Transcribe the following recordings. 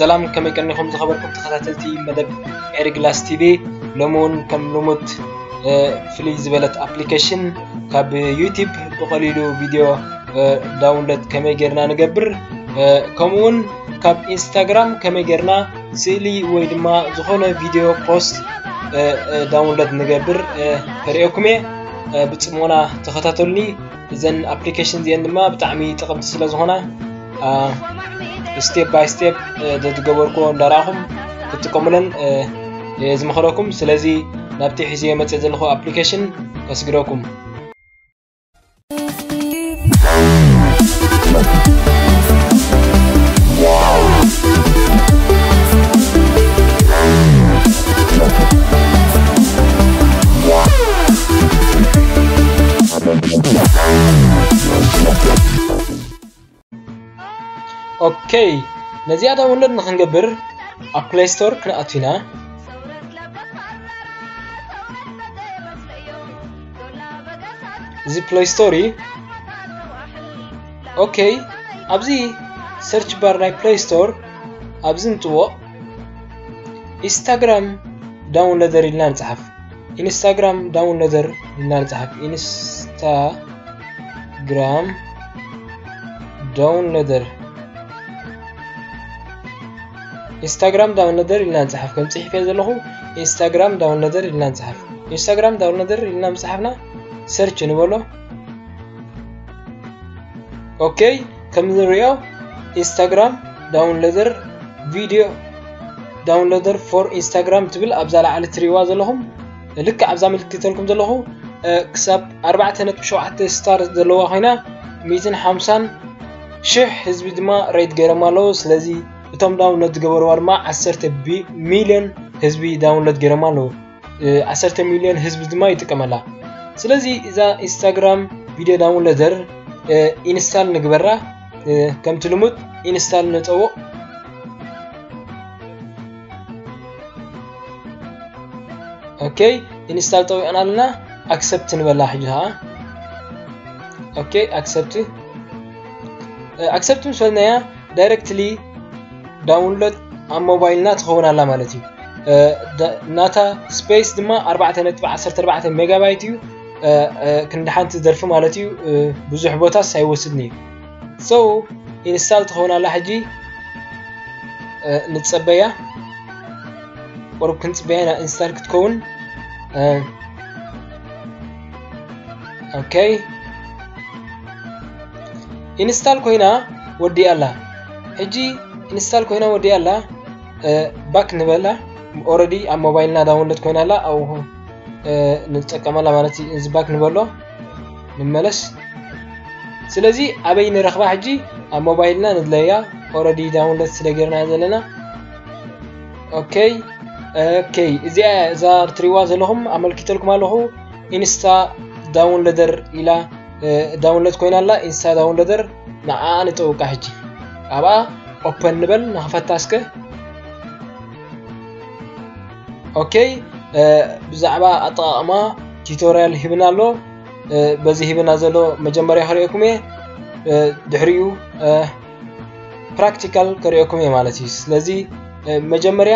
ሰላም፣ ከመይ ቀኒኹም ዝኸበርኩም ተኸታተልቲ መደብ ኤሪ ግላስ ቲቪ? ሎሚ እውን ከም ልሙድ፣ እ፣ ፍልይ ዝበለት ኣፕሊኬሽን ካብ ዩቲዩብ ብቐሊሉ ቪድዮ፣ እ፣ ዳውንሎድ ከመይ ጌርና ንገብር፣ እ፣ ከምኡ እውን ካብ ኢንስታግራም ከመይ ጌርና ስእሊ ወይ ድማ ዝኾነ ቪድዮ ፖስት፣ እ፣ እ፣ ዳውንሎድ ንገብር፣ እ፣ ከርእየኩም እየ። እ፣ ብጽሞና ተኸታተሉኒ። እዘን ኣፕሊኬሽን እዚአን ድማ ብጣዕሚ ጠቐምቲ ስለ ዝኾና፣ አ፣ ስቴፕ ባይ ስቴፕ፣ እ፣ ዘዝገበርኩዎ እንዳረኣኹም ክትጥቀሙለን፣ እ፣ እየ ዝመኽረኩም። ስለዚ ናብቲ ሒዘዮ መፅእ ዘለኹ ኣፕሊኬሽን ከስግረኩም። ኦኬ፣ ነዚኣ ዳውንሎድ ንኽንገብር ኣብ ፕሌይ ስቶር ክንኣቱ ኢና። እዚ ፕሌይ ስቶር እዩ። ኦኬ፣ ኣብዚ ሰርች ባር ናይ ፕሌይ ስቶር ኣብዚ ንጥወቕ ኢንስታግራም ዳውንሎደር ኢልና ንጽሓፍ። ኢንስታግራም ዳውንሎደር ኢልና ንጽሓፍ። ኢንስታግራም ዳውንሎደር፣ ኢንስታግራም ዳውንሎደር ኢልና ንጽሓፍ። ከም ጽሒፈ ዘለኹ ኢንስታግራም ዳውንሎደር ኢልና ንጽሓፍ። ኢንስታግራም ዳውንሎደር ኢልና ምጽሓፍና ሰርች ንበሎ። ኦኬ፣ ከም ንሪኦ ኢንስታግራም ዳውንሎደር፣ ቪድዮ ዳውንሎደር ፎር ኢንስታግራም ትብል ኣብዛ ላዕሊ ትሪእዋ ዘለኹም፣ ልክዕ ኣብዛ ምልክተልኩም ዘለኹ፣ እ፣ ክሳብ ኣርባዕተ ነጥቢ ሸውዓተ ስታር ዘለዋ ኮይና፣ ሚእትን ሓምሳን ሽሕ ህዝቢ ድማ ሬት ገይሮም ኣለዉ። ስለዚ እቶም ዳውንሎድ ዝገበርዋ ድማ ዓሰርተ ቢ-፣ ሚልዮን ህዝቢ ዳውንሎድ ገይሮም ኣለዉ። እ፣ ዓሰርተ ሚልዮን ህዝቢ ድማ ይጥቀመላ። ስለዚ እዛ ኢንስታግራም ቪድዮ ዳውንሎደር፣ እ፣ ኢንስታል ንግበራ። እ፣ ከምቲ ልሙድ ኢንስታል ንጠውቕ። ኦኬ፣ ኢንስታል ጠዊቕና ኣለና። ኣክሰፕት ንበላ ሕጂ ኸዓ። ኦኬ፣ ኣክሰፕት። እ፣ ኣክሰፕት ምስ በልናያ ዳይሬክትሊ ዳውንሎድ ኣብ ሞባይልና ትኸውን ኣላ ማለት እዩ። እ፣ ዳ-፣ ናታ ስፔስ ድማ ኣርባዕተ ነጥቢ ዓሰርተ ኣርባዕተ ሜጋባይት እዩ። እ፣ እ፣ ክንዲ ሓንቲ ደርፊ ማለት እዩ። እ፣ ብዙሕ ቦታስ ኣይወስድን እዩ። ሶ ኢንስታል ትኸውን ኣላ ሕጂ። እ፣ ንጸበያ። ቁሩብ ክንጽበያ ኢና ኢንስታል ክትከውን። እ፣ ኦኬ። ኢንስታል ኮይና ወዲኣ ኣላ። ሕጂ ኢንስታል ኮይና ወዲኣ ኣላ። እ፣ ባክ ንበላ። ኦረዲ ኣብ ሞባይልና ዳውንሎድ ኮይና ኣላ። ኣብኡ፣ እ፣ ንጥቀመላ ማለት እዩ። እዚ ባክ ንበሎ። ንመለስ። ስለዚ ኣበይ ንረኽባ ሕጂ? ኣብ ሞባይልና ንድለያ። ኦረዲ ዳውንሎድ ስለ ጌርና ዘለና። ኦኬ፣ ኦኬ። እዚኣ፣ እዛ ትሪእዋ ዘለኹም ኣመልኪተልኩም ኣለኹ። ኢንስታ ዳውንሎደር ኢላ፣ እ፣ ዳውንሎድ ኮይና ኣላ። ኢንስታ ዳውንሎደር ንዓኣ ንጠውቃ ሕጂ። ኣብኣ ኦፐን ንበል፣ ንኽፈታ እስከ። ኦኬ፣ እ፣ ብዛዕባ ኣጠቓቕማ ቱቶርያል ሂብና ኣሎ። እ፣ በዚ ሂብና ዘሎ መጀመርያ ከርእየኩም እየ። እ፣ ድሕሪኡ፣ እ፣ ፕራክቲካል ከርእየኩም እየ ማለት እዩ። ስለዚ፣ እ፣ መጀመርያ፣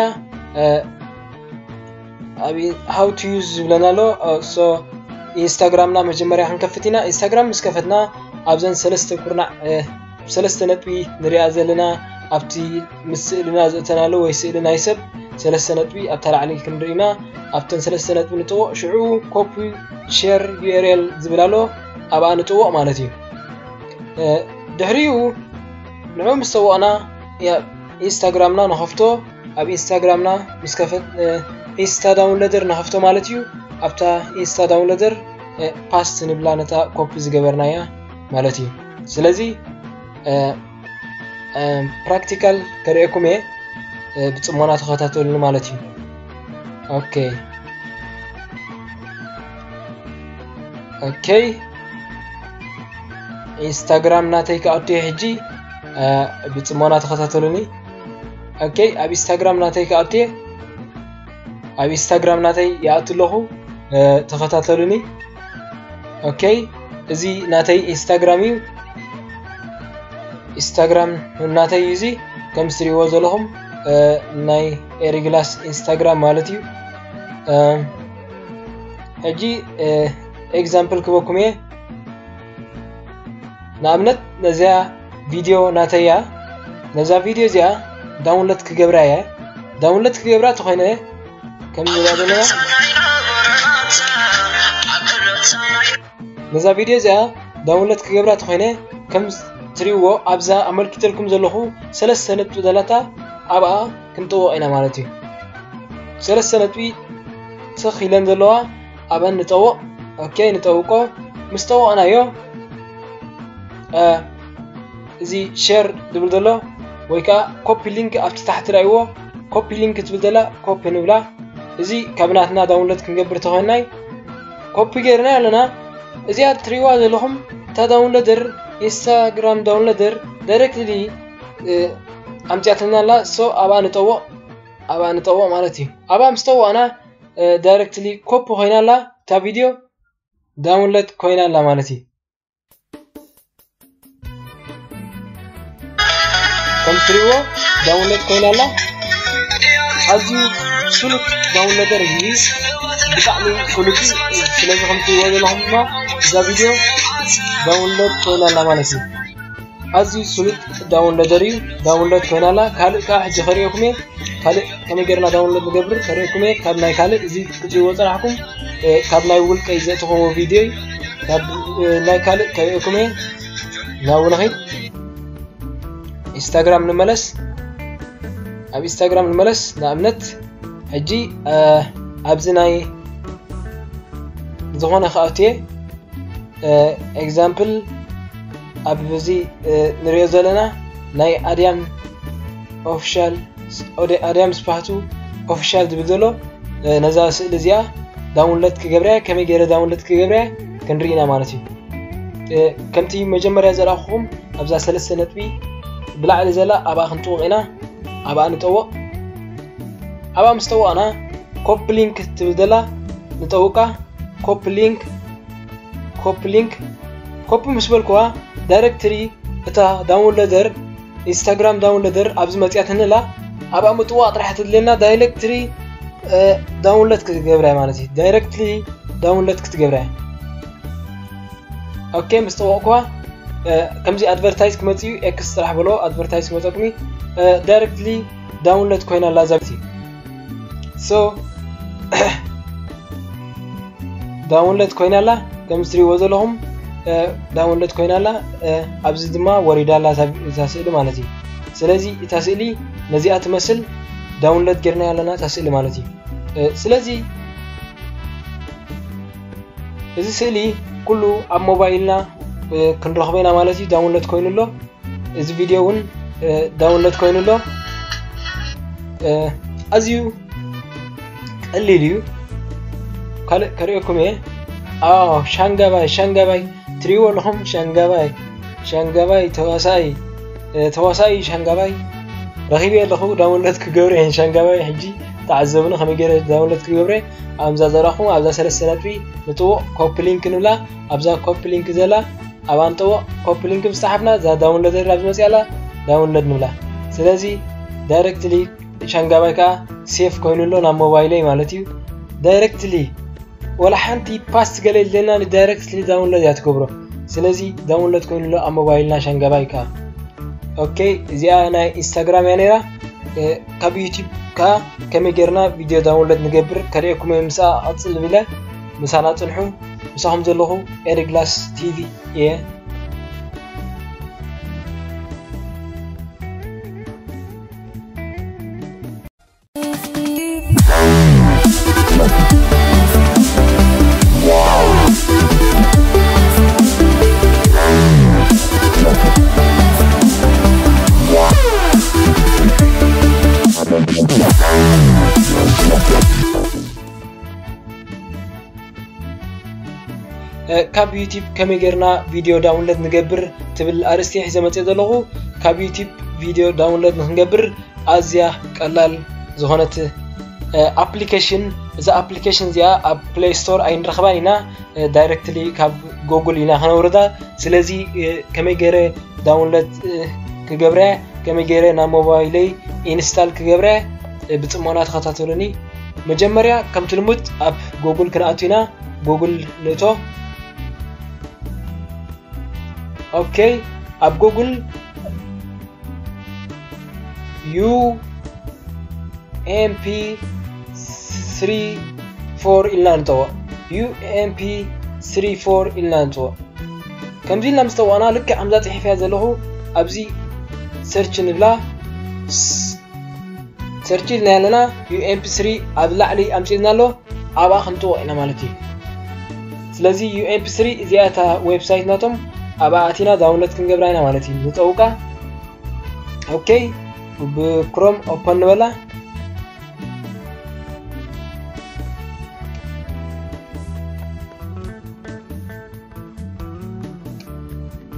እ፣ ኣብ ኢ-፣ ሃው ቱ ዩዝ ዝብለና ኣሎ። እ፣ ሶ ኢንስታግራምና መጀመርያ ክንከፍት ኢና። ኢንስታግራም ምስ ከፈትና ኣብዘን ሰለስተ ኩርናዕ፣ እ፣ ሰለስተ ነጥቢ ንሪኣ ዘለና ኣብቲ ምስ ስእልና ዘእተናሉ ወይ ስእሊ ናይ ሰብ ሰለስተ ነጥቢ ኣብታ ላዕሊ ክንርኢ ኢና። ኣብተን ሰለስተ ነጥቢ ንጥወቕ፣ ሽዑ ኮፒ ሼር ዩ ኣር ኤል ዝብል ኣሎ፣ ኣብኣ ንጥወቕ ማለት እዩ። እ፣ ድሕሪኡ ንዕኡ ምስ ጠወቕና፣ ያ-፣ ኢንስታግራምና ንኸፍቶ። ኣብ ኢንስታግራምና ምስ ከፈት-፣ እ፣ ኢንስታ ዳውንሎደር ንኸፍቶ ማለት እዩ። ኣብታ ኢንስታ ዳውንሎደር፣ እ፣ ፓስት ንብላ ነታ ኮፒ ዝገበርናያ ማለት እዩ። ስለዚ፣ እ፣ እ፣ ፕራክቲካል ከርእየኩም እየ። እ፣ ብጽሞና ተኸታተሉኒ ማለት እዩ። ኦኬ። ኦኬ። ኢንስታግራም ናተይ ክኣቱ እየ ሕጂ። እ፣ ብጽሞና ተኸታተሉኒ። ኦኬ፣ ኣብ ኢንስታግራም ናተይ ክኣቱ እየ። ኣብ ኢንስታግራም ናተይ ይኣቱ ኣለኹ። እ፣ ተኸታተሉኒ። ኦኬ፣ እዚ ናተይ ኢንስታግራም እዩ። ኢንስታግራም ናተይ እዩ እዚ፣ ከም እትሪእዎ ዘለኹም። ናይ ኤሪግላስ ኢንስታግራም ማለት እዩ። ሕጂ ኤግዛምፕል ክበኩም እየ። ንኣብነት ነዚኣ ቪድዮ ናተያ፣ ነዛ ቪድዮ እዚኣ ዳውንሎድ ክገብራ እየ። ዳውንሎድ ክገብራ ተኾይነ ከም ንሪኣ ዘለና ነዛ ቪድዮ እዚኣ ዳውንሎድ ክገብራ ተኾይነ ከም ትሪእዎ ኣብዛ ኣመልኪተልኩም ዘለኹ ሰለስተ ነጥቢ ዘለታ ኣብኣ ክንጠወቕ ኢና ማለት እዩ። ሰለስተ ነጥቢ ትኽ ኢለን ዘለዋ ኣብአን ንጠውቕ። ኦኬ ንጠውቆ። ምስ ጠወቕናዮ እዚ ሼር ዝብል ዘሎ ወይ ከዓ ኮፒ ሊንክ ኣብቲ ታሕቲ ራእይዎ ኮፒ ሊንክ ትብል ዘላ ኮፒ ንብላ። እዚ ካብ ናትና ዳውንሎድ ክንገብር ተኾይናይ ኮፒ ገይርና ኣለና። እዚኣ ትሪእዋ ዘለኹም እታ ዳውንሎደር ኢንስታግራም ዳውንሎደር ዳይሬክትሊ ኣምፅያትና ኣላ። ሶ ኣብኣ ንጠውቕ። ኣብኣ ንጠውቕ ማለት እዩ። ኣብኣ ምስ ጠወቕና ዳይሬክትሊ ኮፒ ኮይና ኣላ። እታ ቪድዮ ዳውንሎድ ኮይና ኣላ ማለት እዩ። ከም ትሪእዎ ዳውንሎድ ኮይና ኣላ። ኣዝዩ ስሉጥ ዳውንሎደር እዩ። ብጣዕሚ ስሉጥ እዩ። ስለዚ ከም ትሪእዎ ዘለኹም ድማ እዛ ቪድዮ ዳውንሎድ ኮይና ኣላ ማለት እዩ። ኣዝዩ ስሉጥ ዳውንሎደር እዩ። ዳውንሎድ ኮይና ኣላ። ካልእ ከዓ ሕጂ ከርእየኩም እየ። ካልእ ከመይ ጌርና ዳውንሎድ ንገብር ከርእየኩም እየ። ካብ ናይ ካልእ እዚ ክትሪእዎ ዝጸናሕኩም ካብ ናይ ውልቀይ ዘእተኽዎ ቪድዮ እዩ። ካብ ናይ ካልእ ከርእየኩም እየ። ናብኡ ንኸይድ። ኢንስታግራም ንመለስ። ኣብ ኢንስታግራም ንመለስ። ንኣብነት ሕጂ ኣብዚ ናይ ዝኾነ ክኣቱ እየ። ኤግዛምፕል ኣብዚ ንሪኦ ዘለና ናይ ኣድያም ኦፊሻል፣ ኣድያም ስፓህቱ ኦፊሻል ዝብል ዘሎ ነዛ ስእሊ እዚኣ ዳውንሎድ ክገብርያ፣ ከመይ ገይረ ዳውንሎድ ክገብርያ ክንርኢ ኢና ማለት እዩ። ከምቲ መጀመርያ ዘርኣኹኹም ኣብዛ ሰለስተ ነጥቢ ብላዕሊ ዘላ ኣብኣ ክንጥውቕ ኢና። ኣብኣ ንጠውቕ። ኣብኣ ምስ ጠወቕና ኮፒ ሊንክ ትብል ዘላ ንጠውቃ። ኮፒ ሊንክ፣ ኮፒ ሊንክ፣ ኮፒ ምስ በልኩዋ ዳይሬክትሊ እታ ዳውንሎደር ኢንስታግራም ዳውንሎደር ኣብዚ መፅያትኒ ኣላ። ኣብኣ ምጥዋቕ ጥራሕ ተድልየና ዳይሬክትሊ ዳውንሎድ ክትገብራ ማለት እዩ። ዳይሬክትሊ ዳውንሎድ ክትገብራ። ኦኬ ምስ ጠወቕኩዋ ከምዚ ኣድቨርታይዝ ክመፅእ እዩ። ኤክስ ጥራሕ በሎ ኣድቨርታይዝ ክመፀኩም እዩ። ዳይሬክትሊ ዳውንሎድ ኮይና ኣላ ዛብቲ። ሶ ዳውንሎድ ኮይና ኣላ። ከም ትሪእዎ ዘለኹም ዳውንሎድ ኮይና ኣላ። ኣብዚ ድማ ወሪዳ ኣላ እታ ስእሊ ማለት እዩ። ስለዚ እታ ስእሊ ነዚኣ ትመስል ዳውንሎድ ጌርና ኣለና እታ ስእሊ ማለት እዩ። ስለዚ እዚ ስእሊ ኩሉ ኣብ ሞባይልና ክንረኽቦ ኢና ማለት እዩ። ዳውንሎድ ኮይኑ ኣሎ። እዚ ቪድዮ እውን ዳውንሎድ ኮይኑ ኣሎ። ኣዝዩ ቀሊል እዩ። ካልእ ከርእየኩም እየ። ኣዎ ሻንጋባይ፣ ሻንጋባይ ትሪእዎ ኣለኹም። ሻንጋባይ፣ ሻንጋባይ ተዋሳኢ፣ ተዋሳኢ ሻንጋባይ ረኺበ ኣለኹ። ዳውንሎድ ክገብረ እየ ሻንጋባይ። ሕጂ ተዓዘቡኒ ከመይ ገይረ ዳውንሎድ ክገብረ። ኣብዛ ዘራኹም ኣብዛ ሰለስተ ነጥቢ ንጥውቕ ኮፒ ሊንክ ንብላ። ኣብዛ ኮፒ ሊንክ ዘላ ኣብኣ ንጠውቕ። ኮፒ ሊንክ ምስ ጸሓፍና እዛ ዳውንሎደር ኣብዚ መፅያ ኣላ። ዳውንሎድ ንብላ። ስለዚ ዳይሬክትሊ ሻንጋባይ ከዓ ሴፍ ኮይኑ ኣሎ ናብ ሞባይለይ ማለት እዩ። ዳይሬክትሊ ወላ ሓንቲ ፓስት ገለ የለና። ንዳይሬክትሊ ዳውንሎድ እያ ትገብሮ። ስለዚ ዳውንሎድ ኮይኑ ኣሎ ኣብ ሞባይልና ሻንጋባይ ከዓ። ኦኬ እዚኣ ናይ ኢንስታግራም እያ ነይራ። ካብ ዩቲዩብ ከዓ ከመይ ጌርና ቪድዮ ዳውንሎድ ንገብር ከርእየኩም እየ። ምሳኣ ቀፅል ብለ ምሳና ፅንሑ። ምሳኹም ዘለኹ ኤሪግላስ ቲቪ እየ። ካብ ዩቲብ ከመይ ጌርና ቪድዮ ዳውንሎድ ንገብር ትብል ኣርእስቲ ሒዘ መፅእ ዘለኹ። ካብ ዩቲብ ቪድዮ ዳውንሎድ ንክንገብር ኣዝያ ቀላል ዝኾነት ኣፕሊኬሽን። እዛ ኣፕሊኬሽን እዚኣ ኣብ ፕሌይ ስቶር ኣይንረኽባን ኢና፣ ዳይሬክትሊ ካብ ጎግል ኢና ክነውርዳ። ስለዚ ከመይ ገይረ ዳውንሎድ ክገብረ ከመይ ገይረ ናብ ሞባይለይ ኢንስታል ክገብረ ብጽሞና ተኸታተሉኒ። መጀመርያ ከምቲ ልሙድ ኣብ ጎግል ክንኣቱ ኢና። ጎግል ንእቶ። ኦኬ፣ ኣብ ጎግል ዩ ኤም ፒ ስሪ ፎር ኢልና ንጠወቕ። ዩ ኤም ፒ ስሪ ፎር ኢልና ንጠወቕ። ከምዚ ኢልና ምስ ጠወቕና፣ ልክዕ ከምዛ ጽሒፈያ ዘለኹ ኣብዚ ሰርች ንብላ። ሰርች ኢልና ኣለና፣ ዩ ኤም ፒ ስሪ ኣብ ላዕሊ ኣምጺልና ኣሎ፣ ኣብኣ ክንጥወቕ ኢና ማለት እዩ። ስለዚ ዩ ኤም ፒ ስሪ እዚኣ እታ ዌብሳይት ናቶም፣ ኣብኣ ኣቲና ዳውንሎድ ክንገብራ ኢና ማለት እዩ። ንጠውቃ። ኦኬ፣ ብክሮም ኦፐን ንበላ።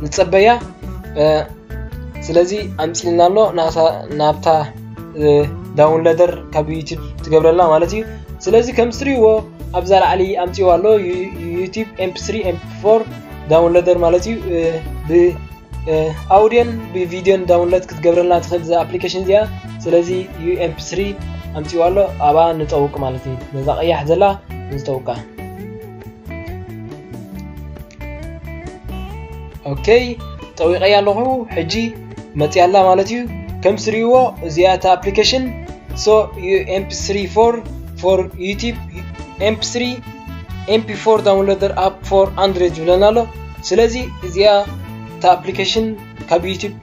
ንጸበያ። ስለዚ ኣምጺልና ኣሎ ናታ ናብታ ዳውንሎደር ካብ ዩቲዩብ ትገብረልና ማለት እዩ። ስለዚ ከም ትሪእዎ ኣብዛ ላዕሊ ኣምጺዋ ኣሎ፣ ዩቲዩብ ኤምፒ ስሪ ኤምፒ ፎር ዳውንሎደር ማለት እዩ። ብኣውዲዮን ብቪዲዮን ዳውንሎድ ክትገብረልና ትኽእል እዛ ኣፕሊኬሽን እዚኣ። ስለዚ ዩ ኤምፒ ስሪ ኣምጺዋ ኣሎ፣ ኣብኣ ንጠውቅ ማለት እዩ። ነዛ ቀያሕ ዘላ ንጠውቃ። ኦኬ፣ ጠዊቀያ ኣለኹ። ሕጂ መጽያላ ማለት እዩ። ከም ትሪእዎ እዚኣ እታ ኣፕሊኬሽን። So ዩ ኤምፒ ስሪ ፎር for YouTube, ኤምፒ ስሪ ኤምፒ ፎር downloader app for Android ይብለና ኣሎ። ስለዚ እዚኣ እታ ኣፕሊኬሽን ካብ ዩቲዩብ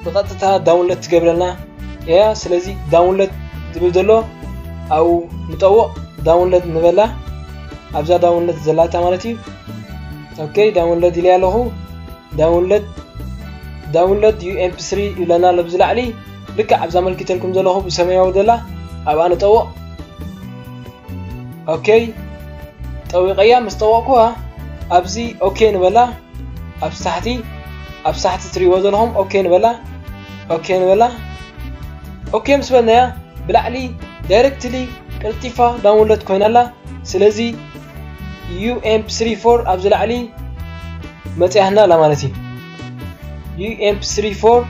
ብቐጥታ ዳውንሎድ ትገብረልና እያ። ስለዚ ዳውንሎድ ዝብል ዘሎ ኣብኡ ንጠውቕ፣ ዳውንሎድ ንበላ። ኣብዛ ዳውንሎድ ዘላታ ማለት እዩ። ኦኬ፣ ዳውንሎድ ኢለ ኣለኹ። ዳውንሎድ፣ ዳውንሎድ ዩ ኤምፒ ስሪ ይብለና ኣሎ ኣብዚ ላዕሊ። ልክዕ ኣብዛ መልኪተልኩም ዘለኹ ብሰማያዊ ዘላ ኣብኣ ንጠውቕ። ኦኬ፣ ጠዊቐያ ምስ ጠወቕኩዋ ኣብዚ ኦኬ ንበላ። ኣብ ታሕቲ፣ ኣብ ታሕቲ ትሪእዎ ዘለኹም ኦኬ ንበላ። ኦኬ ንበላ። ኦኬ ምስ በልናያ ብላዕሊ ዳይሬክትሊ ቀልጢፋ ዳውንሎድ ኮይና ኣላ። ስለዚ ዩ ኤምፒ ስሪ ፎር ኣብዚ ላዕሊ መጽያህና ኣላ ማለት እዩ። ዩ ኤምፒ ስሪ ፎር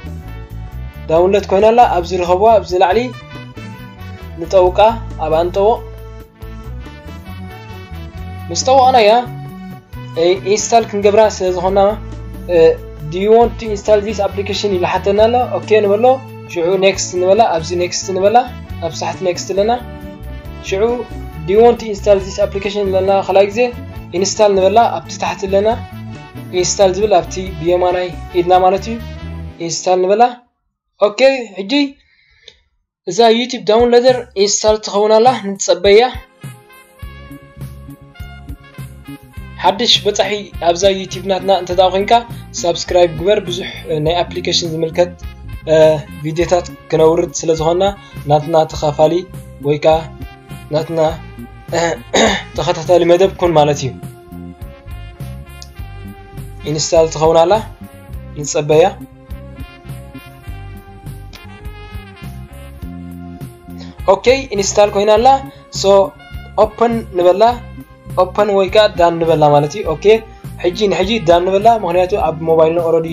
ዳውንሎድ ኮይና ኣላ። ኣብዚ ርከብዋ፣ ኣብዚ ላዕሊ ንጠውቃ፣ ኣብኣ ንጠውቕ። ምስ ጠወቕናያ ኢንስታል ክንገብራ ስለ ዝኾና፣ do you want to install this application ኢሉ ሓተና ኣሎ። ኦኬ ንበሎ። ሽዑ ኔክስት ንበላ። ኣብዚ ኔክስት ንበላ። ኣብ ሳሕቲ ኔክስት ኣለና። ሽዑ do you want to install this application ኣለና። ካልኣይ ግዜ ኢንስታል ንበላ። ኣብቲ ታሕቲ ኣለና ኢንስታል ዝብል፣ ኣብቲ ብየማናይ ኢድና ማለት እዩ። ኢንስታል ንበላ። ኦኬ፣ ሕጂ እዛ ዩቲዩብ ዳውንሎደር ኢንስታል ትኸውን ኣላ፣ ንጸበያ። ሓድሽ በጻሒ ኣብዛ ዩቲዩብ ናትና እንተ ደኣ ኮንካ፣ ሳብስክራይብ ግበር። ብዙሕ ናይ ኣፕሊኬሽን ዝምልከት ቪድዮታት ክነውርድ ስለ ዝኾንና፣ ናትና ተኻፋሊ ወይ ከኣ ናትና ተኸታታሊ መደብ ኩን ማለት እዩ። ኢንስታል ትኸውን ኣላ፣ ንጸበያ። ኦኬ፣ ኢንስታል ኮይና ኣላ። ሶ ኦፐን ንበላ። ኦፐን ወይ ከኣ ዳን ንበላ ማለት እዩ። ኦኬ፣ ሕጂ ንሕጂ ዳን ንበላ፣ ምኽንያቱ ኣብ ሞባይልና ኦረዲ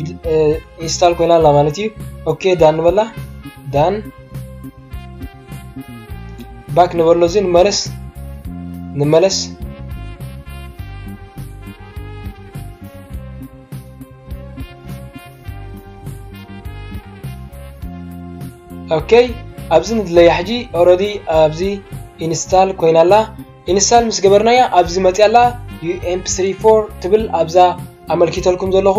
ኢንስታል ኮይና ኣላ ማለት እዩ። ኦኬ፣ ዳን ንበላ። ዳን። ባክ ንበሎ፣ እዚ ንመለስ፣ ንመለስ። ኦኬ፣ ኣብዚ ንድለያ ሕጂ ኦረዲ ኣብዚ ኢንስታል ኮይና ኣላ። ኢንስታል ምስ ገበርናያ ኣብዚ መጽያ ኣላ፣ ዩ ኤምፒ ስሪ ፎር ትብል ኣብዛ ኣመልኪተልኩም ዘለኹ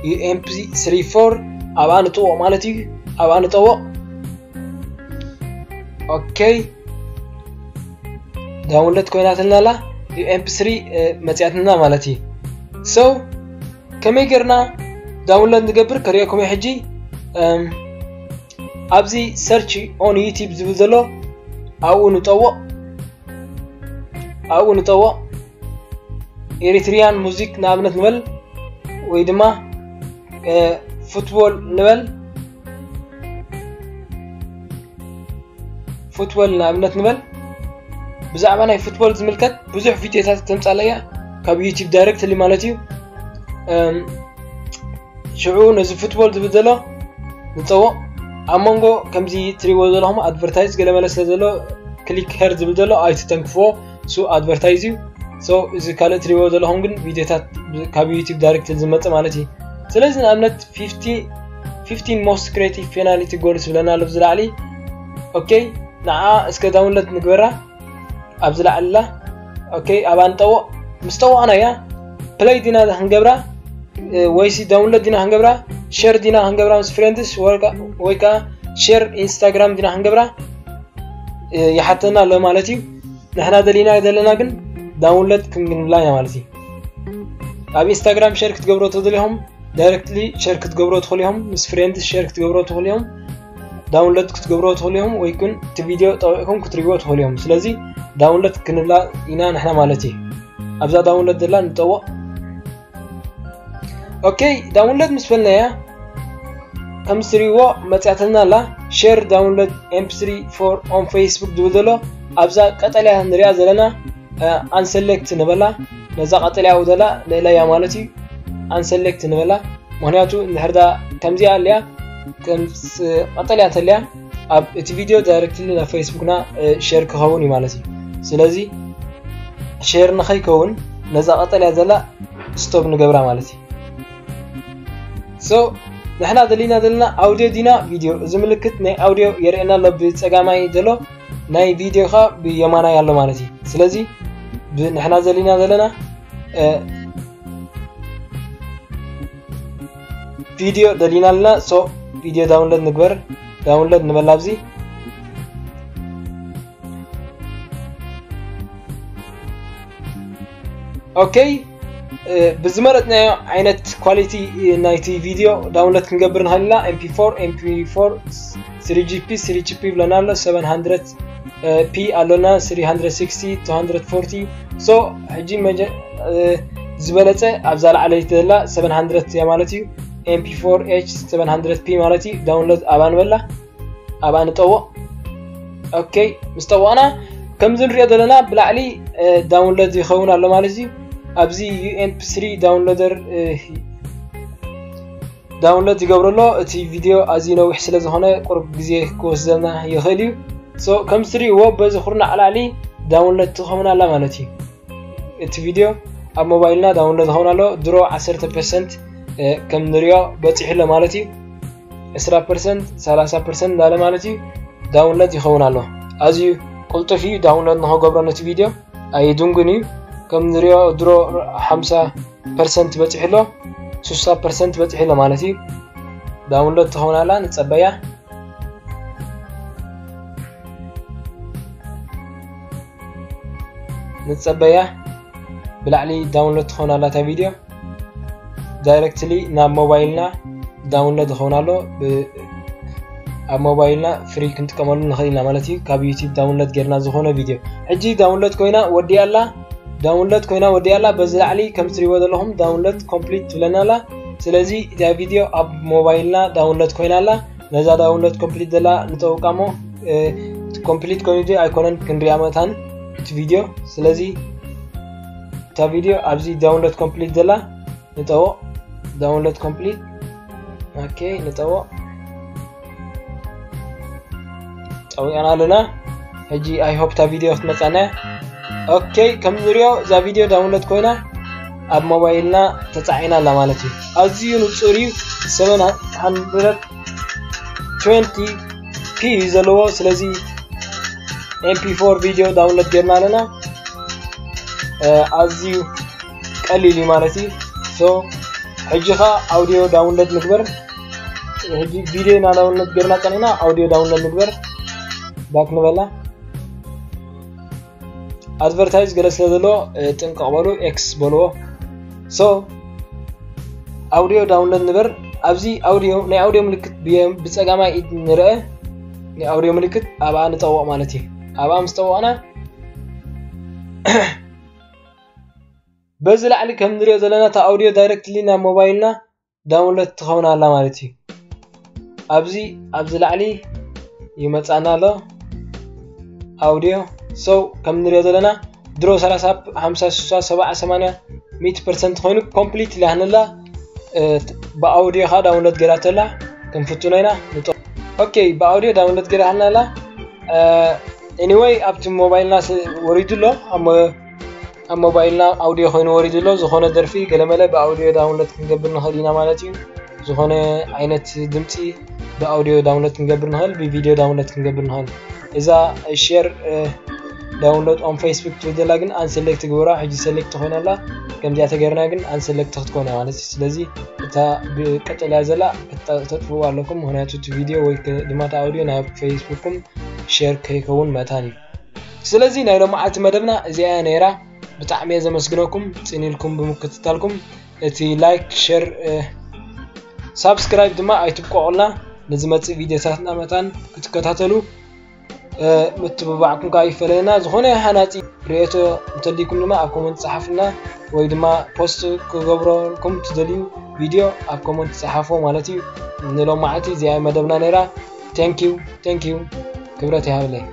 ዩ ኤምፒ ስሪ ፎር ኣብኣ ንጥወቕ ማለት እዩ። ኣብኣ ንጠወቕ። ኦኬ፣ ዳውንሎድ ኮይናትና ኣላ፣ ዩ ኤምፒ ስሪ መጽያትና ማለት እዩ። ሶ ከመይ ጌርና ዳውንሎድ ንገብር ከርእየኩም እየ ሕጂ። እም፣ ኣብዚ ሰርች ኦን ዩቲዩብ ዝብል ዘሎ ኣብኡ ንጠውቕ፣ ኣብኡ ንጠውቕ። ኤሪትሪያን ሙዚክ ንኣብነት ንበል፣ ወይ ድማ ፉትቦል ንበል። ፉትቦል ንኣብነት ንበል። ብዛዕባ ናይ ፉትቦል ዝምልከት ብዙሕ ቪድዮታት ተምጻለያ ካብ ዩቲዩብ ዳይሬክትሊ ማለት እዩ። እም፣ ሽዑ ነዚ ፉትቦል ዝብል ዘሎ ንጸውቕ። ኣብ መንጎ ከምዚ ትሪዎ ዘለኹም ኣድቨርታይዝ ገለ መለ ስለ ዘሎ ክሊክ ሄር ዝብል ዘሎ ኣይትተንክፍዎ። እሱ ኣድቨርታይዝ እዩ። So እዚ ካልእ ትሪዎ ዘለኹም ግን ቪዲዮታት ካብ ዩቲዩብ ዳይሬክት ዝመጽእ ማለት እዩ። ስለዚ ንኣብነት fifteen most creative penalty goals ዝብለና ኣሎ ኣብዚ ላዕሊ። ኦኬ፣ ንዓ እስከ ዳውንሎድ ንግበራ። ኣብዚ ላዕሊ ኣላ። ኦኬ፣ ኣብኣ ንጠውቕ። ምስ ጠወቕናያ ፕለይ ዲና ክንገብራ ወይሲ ዳውንሎድ ዲና ክንገብራ፣ ሸር ዲና ክንገብራ ምስ ፍሬንድስ ወይ ከዓ ሸር ኢንስታግራም ዲና ክንገብራ ይሓተና ኣሎ ማለት እዩ። ንሕና ደሊና ዘለና ግን ዳውንሎድ ክንብላ ኢና ማለት እዩ። ኣብ ኢንስታግራም ሸር ክትገብሮ ተደሊኹም ዳይሬክትሊ ሸር ክትገብሮ ትኽእሉ ኢኹም። ምስ ፍሬንድስ ሸር ክትገብሮ ትኽእሉ ኢኹም። ዳውንሎድ ክትገብሮ ትኽእሉ ኢኹም ወይ ግን እቲ ቪድዮ ጠቂዕኩም ክትሪእዎ ትኽእሉ ኢኹም። ስለዚ ዳውንሎድ ክንብላ ኢና ንሕና ማለት እዩ። ኣብዛ ዳውንሎድ ዘላ ንጠውቕ። ኦኬ፣ ዳውንሎድ ምስ በልናያ ከም ትሪእዎ መፅያትና ኣላ። ሼር ዳውንሎድ ኤምፒ ስሪ ፎር ኦን ፌስቡክ ዝብል ዘሎ ኣብዛ ቀጠልያ ንሪኣ ዘለና ኣንሰሌክት ንበላ። ነዛ ቀጠልያ ዘላ ንእለያ ማለት እዩ። ኣንሰሌክት ንበላ። ምክንያቱ እንድሕር ዳ ከምዚኣ ኣልያ፣ ከም ቀጠልያ እንተልያ ኣብ እቲ ቪድዮ ዳይሬክትሊ ናብ ፌስቡክና ሼር ክኸውን እዩ ማለት እዩ። ስለዚ ሼር ንኸይከውን ነዛ ቀጠልያ ዘላ ስቶፕ ንገብራ ማለት እዩ። So ንሕና ደሊና ዘለና ኣውዲዮ ዲና ቪድዮ? እዚ ምልክት ናይ ኣውዲዮ የርእየና ኣሎ ብጸጋማይ ዘሎ፣ ናይ ቪድዮ ኸ ብየማናይ ኣሎ ማለት እዩ። ስለዚ ብ-፣ ንሕና ደሊና ዘለና ቪድዮ ደሊና ኣለና። So ቪድዮ ዳውንሎድ ንግበር። ዳውንሎድ ንበላ ኣብዚ። ኦኬ፣ ብዝመረጽናዮ ዓይነት ኳሊቲ ናይቲ ቪድዮ ዳውንሎድ ክንገብር ንኽእል ኢና። ኤምፒ ፎር፣ ኤምፒ ፎር፣ ስሪ ጂ ፒ፣ ስሪ ጂ ፒ ብለና ኣሎ፣ ሰቨን ሃንድረድ ፒ ኣሎና፣ ስሪ ሃንድረድ ሲክስቲ፣ ቱ ሃንድረድ ፎርቲ። So ሕጂ ዝበለጸ ኣብዛ ላዕለይቲ ዘላ ሰቨን ሃንድረድ እያ ማለት እዩ። ኤምፒ ፎር ኤች ሰቨን ሃንድረድ ፒ ማለት እዩ። ዳውንሎድ ኣብኣ ንበላ። ኣብኣ ንጠውቕ። ኦኬ፣ ምስ ጠወቕና ከምዚ ንሪኦ ዘለና ብላዕሊ ዳውንሎድ ይኸውን ኣሎ ማለት እዩ። ኣብዚ ዩ ኤም ፒ ስሪ ዳውንሎደር ዳውንሎድ ይገብረሎ። እቲ ቪድዮ ኣዝዩ ነዊሕ ስለ ዝኾነ ቁሩብ ግዜ ክወስደልና ይኽእል እዩ። So ከም ትሪእዎ በዚ ኩርናዕ ላዕሊ ዳውንሎድ ትኸውን ኣላ ማለት እዩ። እቲ ቪድዮ ኣብ ሞባይልና ዳውንሎድ ይኸውን ኣሎ። ድሮ ዓሰርተ ፐርሰንት ከም ንሪኦ በፂሑ ኣሎ ማለት እዩ። ዕስራ ፐርሰንት፣ ሰላሳ ፐርሰንት እንዳለ ማለት እዩ ዳውንሎድ ይኸውን ኣሎ። ኣዝዩ ቅልጡፍ እዩ ዳውንሎድ ንኸገብሮ ነቲ ቪድዮ ኣይድንጉን እዩ። ከም ንሪኦ ድሮ ሓምሳ ፐርሰንት በፂሑ ኣሎ፣ ስሳ ፐርሰንት በፂሑ ኣሎ ማለት እዩ። ዳውንሎድ ትኸውን ኣላ፣ ንፀበያ። ንፀበያ። ብላዕሊ ዳውንሎድ ትኸውን ኣላ እታ ቪድዮ። ዳይሬክትሊ ናብ ሞባይልና ዳውንሎድ ይኸውን ኣሎ። ብ-፣ ኣብ ሞባይልና ፍሪ ክንጥቀመሉ ንኽእል ኢና ማለት እዩ። ካብ ዩቲዩብ ዳውንሎድ ጌርና ዝኾነ ቪድዮ። ሕጂ ዳውንሎድ ኮይና ወዲኣ ኣላ። ዳውንሎድ ኮይና ወዲኣ ኣላ። በዚ ላዕሊ ከም ትሪእዎ ዘለኹም ዳውንሎድ ኮምፕሊት ትብለና ኣላ። ስለዚ እታ ቪድዮ ኣብ ሞባይልና ዳውንሎድ ኮይና ኣላ። ነዛ ዳውንሎድ ኮምፕሊት ዘላ ንጠውቃ እሞ፣ እ፣ ኮምፕሊት ኮይኑ ድዩ ኣይኮነን ክንሪኣ መታን እቲ ቪድዮ። ስለዚ እታ ቪድዮ ኣብዚ ዳውንሎድ ኮምፕሊት ዘላ ንጠውቕ። ዳውንሎድ ኮምፕሊት። ኦኬ፣ ንጠውቕ። ጠዊቕና ኣለና። ሕጂ ኣይ ሆፕ እታ ቪድዮ ክትመጻና እያ። ኦኬ፣ ከም ንሪኦ እዛ ቪድዮ ዳውንሎድ ኮይና ኣብ ሞባይልና ተጻዒና ኣላ ማለት እዩ። ኣዝዩ ንጹር እዩ። ሰቨን ሃንድረድ ትዌንቲ ፒ እዩ ዘለዎ። ስለዚ ኤም ፒ ፎር ቪድዮ ዳውንሎድ ጌርና ኣለና። እ፣ ኣዝዩ ቀሊል እዩ ማለት እዩ። ሶ ሕጂ ኸ ኣውዲዮ ዳውንሎድ ንግበር። ሕጂ ቪድዮ ኢና ዳውንሎድ ጌርና ጸኒሕና፣ ኣውዲዮ ዳውንሎድ ንግበር። ባክ ንበላ። ኣድቨርታይዝ ገለ ስለ ዘሎ፣ እ፣ ጥንቀቕ በሉ፣ ኤክስ በልዎ። ሶ ኣውዲዮ ዳውንሎድ ንበር። ኣብዚ ኣውዲዮ፣ ናይ ኣውዲዮ ምልክት ብየ-፣ ብጸጋማይ ኢድ ንርአ። ናይ ኣውዲዮ ምልክት ኣብኣ ንጠውቕ ማለት እዩ። ኣብኣ ምስ ጠወቕና በዚ ላዕሊ ከም ንሪኦ ዘለና እታ ኣውዲዮ ዳይሬክትሊ ናብ ሞባይልና ዳውንሎድ ትኸውን ኣላ ማለት እዩ። ኣብዚ፣ ኣብዚ ላዕሊ ይመጻና ኣሎ ኣውዲዮ። ሶ ከም ንሪኦ ዘለና ድሮ ሰላሳ፣ ሓምሳ፣ ስሳ፣ ሰብዓ፣ ሰማንያ፣ ሚእቲ ፐርሰንት ኮይኑ ኮምፕሊት ኢላ ሃነላ፣ እ፣ ብኣውዲዮ ኸኣ ዳውንሎድ ገይራቶ ኣላ። ክንፍትኖ ኢና። ንጠ-፣ Okay, ብኣውዲዮ download ገይራትና ኣላ። Anyway ኣብቲ ሞባይልና ወሪዱ ኣሎ። ኣብ ሞባይልና ኣውዲዮ ኮይኑ ወሪዱ ኣሎ። ዝኾነ ደርፊ ገለመለ ብኣውዲዮ download ክንገብር ንኽእል ኢና ማለት እዩ። ዝኾነ ዓይነት ድምፂ ብኣውዲዮ download ክንገብር ንኽእል፣ ብቪዲዮ download ክንገብር ንኽእል። እዛ share download on Facebook ትብል ዘላ ግን unselect ግበራ። ሕጂ select ኮይና ኣላ። ከምዚኣ ተገይርና ግን unselect ክትኮን እያ ማለት እዩ። ስለዚ እታ ብቀጠልያ ዘላ ተጥፍዋ ኣለኩም፣ ምክንያቱ እቲ ቪዲዮ ወይ ድማ እቲ ኣውዲዮ ናብ ፌስቡክኩም share ከይከውን መታን እዩ። ስለዚ ናይ ሎማዓልቲ መደብና እዚኣ እያ ነይራ። ብጣዕሚ እየ ዘመስግነኩም ፅን ኢልኩም ብምክትታልኩም። እቲ like፣ share፣ subscribe ድማ ኣይትብቀቑልና። ንዝመፅእ ቪዲዮታትና መታን ክትከታተሉ ምትብባዕኩም ከዓ ይፈለየና። ዝኾነ ሃናፂ ርእየቶ እንተልይኩም ድማ ኣብ comment ፀሓፉና፣ ወይ ድማ post ክገብረልኩም ትደልዩ ቪዲዮ ኣብ comment ፀሓፎ ማለት እዩ። ንሎማዓልቲ እዚኣ መደብና ነይራ። Thank you፣ thank you። ክብረት ይሃብለይ።